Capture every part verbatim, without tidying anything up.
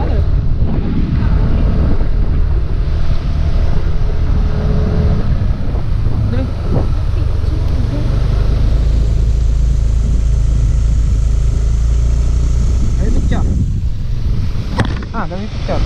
Dali. Ay, picture. Ah, kami picture.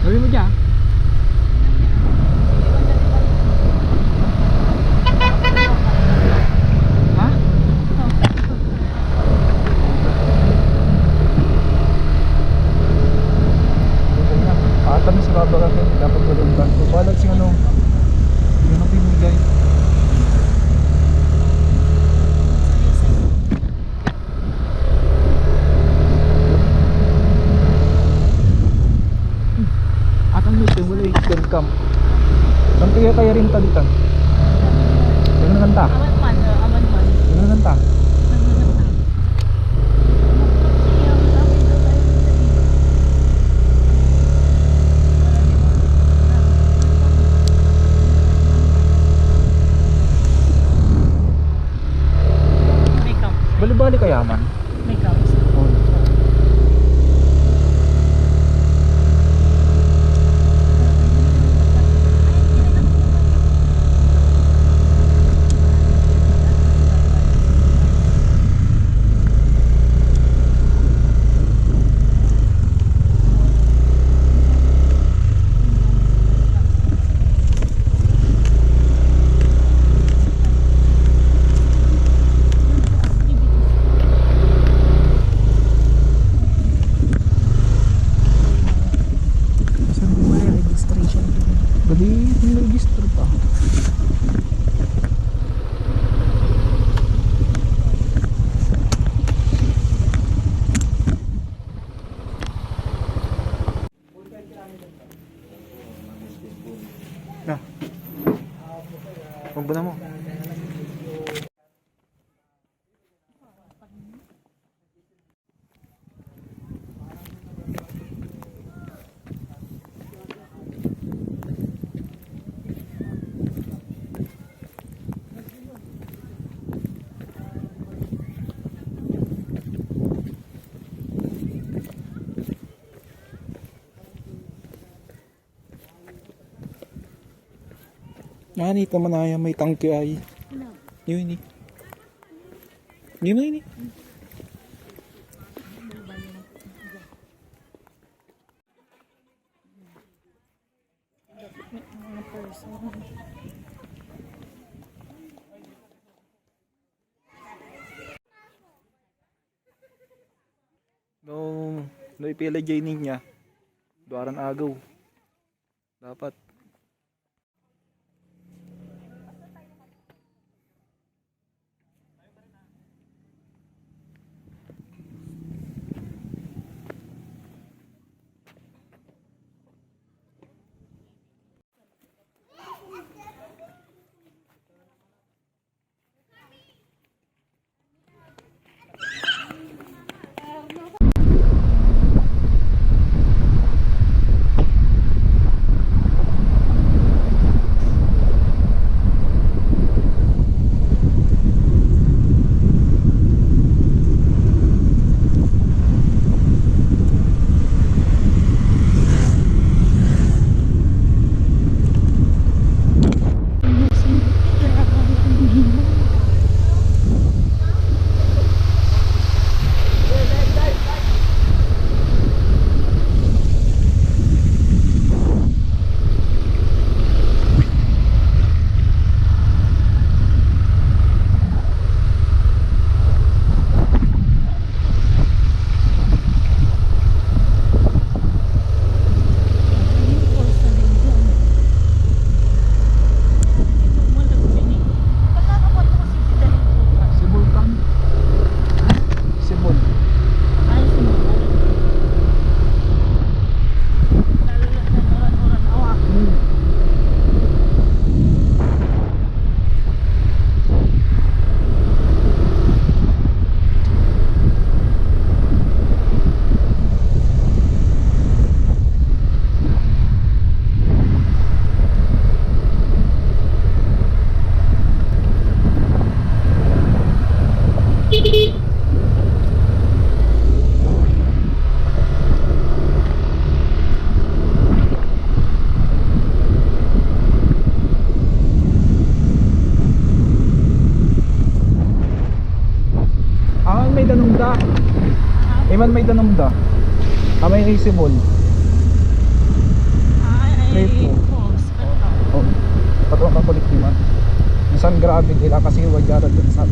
Gawin mo dyan. Ha? Atam sa baba ka, Ken. Dapat ko rin bangko. Balag si ano, yung mabibigay. Atan mo ito, wala yung gun cam. Saan kaya kaya rin ta ditan? Ganun lang ta. Aman man, uh, aman man. Ganun lang ta. Ganun lang ta. May cam. Bali-bali kaya man? May cam. Oh. Saan mo may registration? Dali, may register pa. Na. Huwag mo na mo. Nani, tama na yan, may tangke ay. Yun eh. Yun na yun eh. Mga person. No, no ipila jay ninya, duaran agew. Dapat. Sibol tan? Sibol. Hmm. Aman may danum da. Iman may danum da. Amay ni Sibol. Ay, ay, Triple. Falls, pero Oh, patuang ka kulit ni man. Insan grabe, dila kasi wadya rad insan.